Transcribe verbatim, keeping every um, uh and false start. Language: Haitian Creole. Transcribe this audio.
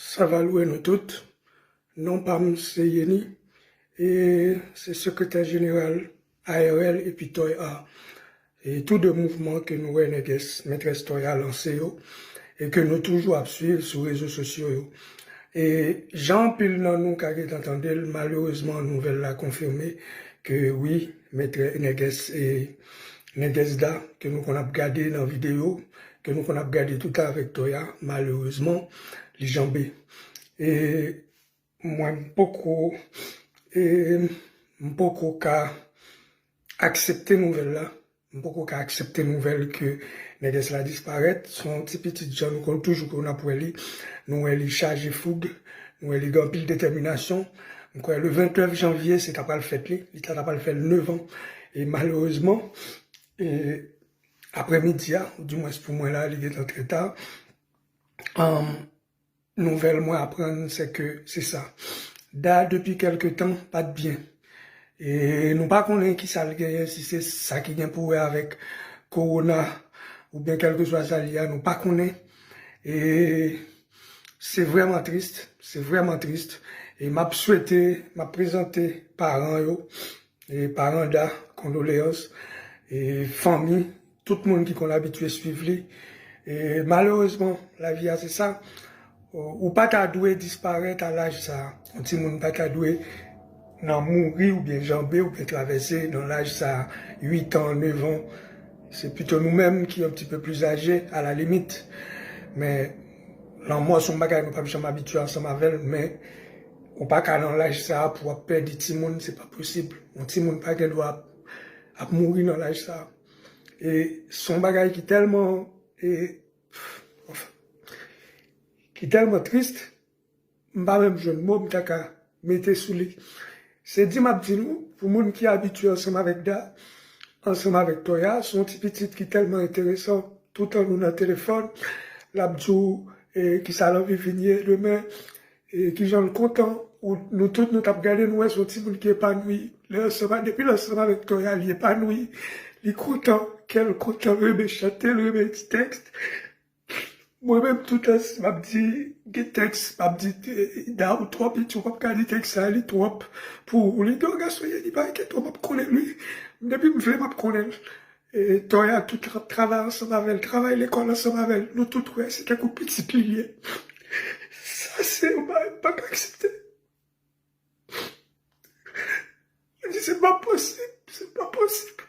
Sa va louwe nou tout. Non pa m se Yeni, e se sekretè jeneral A R L epi Toy Art. E tou de mouvman ke nou wè nègès, mètrès Toy Art lanse yo, e ke nou toujou ap swiv sou rezo sosyo yo. E jan anpil nan nou ka gentan tande l, malerezman, nouvèl la konfime ke wi, mètrè, nègès, e nègès Da, ke nou konn ap gade nan videyo, ke nou konn ap gade toutan avèk Toy Art, malerezman, li janbe. E mwen, m poko, e m poko ka aksepte nouvèl la. M poko ka aksepte nouvèl ke nègès la disparèt. Se yon ti pitit jan nou konn toujou konn ap wè li. Nou wè li chaje foug. Nou wè li gen anpil detèminasyon. M kwè le vennnèf janvye, se ta pral fèt li. Li ta, ta pral fè l nèf an. E malerezman, e aprèmidi a, ou dimwens pou mwen la, li gentan trè ta. Anm, nouvèl mwen aprann, se ke se sa. Da, depi kèlke tan, pa t byen. E nou pa konnen ki sa l genyen, si se sa ki gen pou wè avèk kowona, oubyen kèlkeswa sa l ye a, nou pa konnen. E se vrèman tris, se vrèman tris. E m ap swete, m ap prezante paran yo, e paran Da, kondoleyans, e fanmi, tout moun ki konn abitye swiv li. E malerezman, lavi a se sa. Ou pa ta dwe disparèt a laj sa a. Yon timoun pa ta dwe nan mouri oubyen janbe oubyen travèse nan laj sa a, uit an, nèf an. Se pito nou menm ki yon ti pe pli aje, a la limit. Men, lanmò se yon bagay nou p ap janm abitye ansanm avè l, men ou pa ka nan laj sa a pou w ap pèdi timoun, se pa posib. Yon timoun pa gen dwa ap, ap mouri nan laj sa a. E se yon bagay ki tèlman, e, ki tèlman tris, m pa menm jwenn mo m ta ka mete sou li. Se di m ap di nou, pou moun ki abitye ansanm avèk Da, ansanm avèk Toya, se yon ti pitit ki tèlman enteresan. Toutan nou nan telefòn, l ap di w, e, kisa l anvi vin ye demen, e, kijan l kontan. Ou, nou tout, nou t ap gade, nou wè se yon timoun ki epanoui. Lè ansanm, depi l ansanm avèk Toya, li epanoui. Li kontan, kè l kontan, l renmen chante, l renmen di tèks. Mwen menm, toutan, si m ap di, gen tèks, m ap di, e, Da, ou twò piti, ou p ap ka di tèks sa, li twòp pou ou. Li di, o, gason, li pa enkyete w, m ap konnen l, wi. Depi m vle, m ap konnen l. E, Toya, tout ap travay ansanm avè l, travay lekòl ansanm avè l. Nou tout wè, se tankou pitit li ye. Sa, se yon bagay m pa ka aksepte. Li di, se pa posib, se pa posib.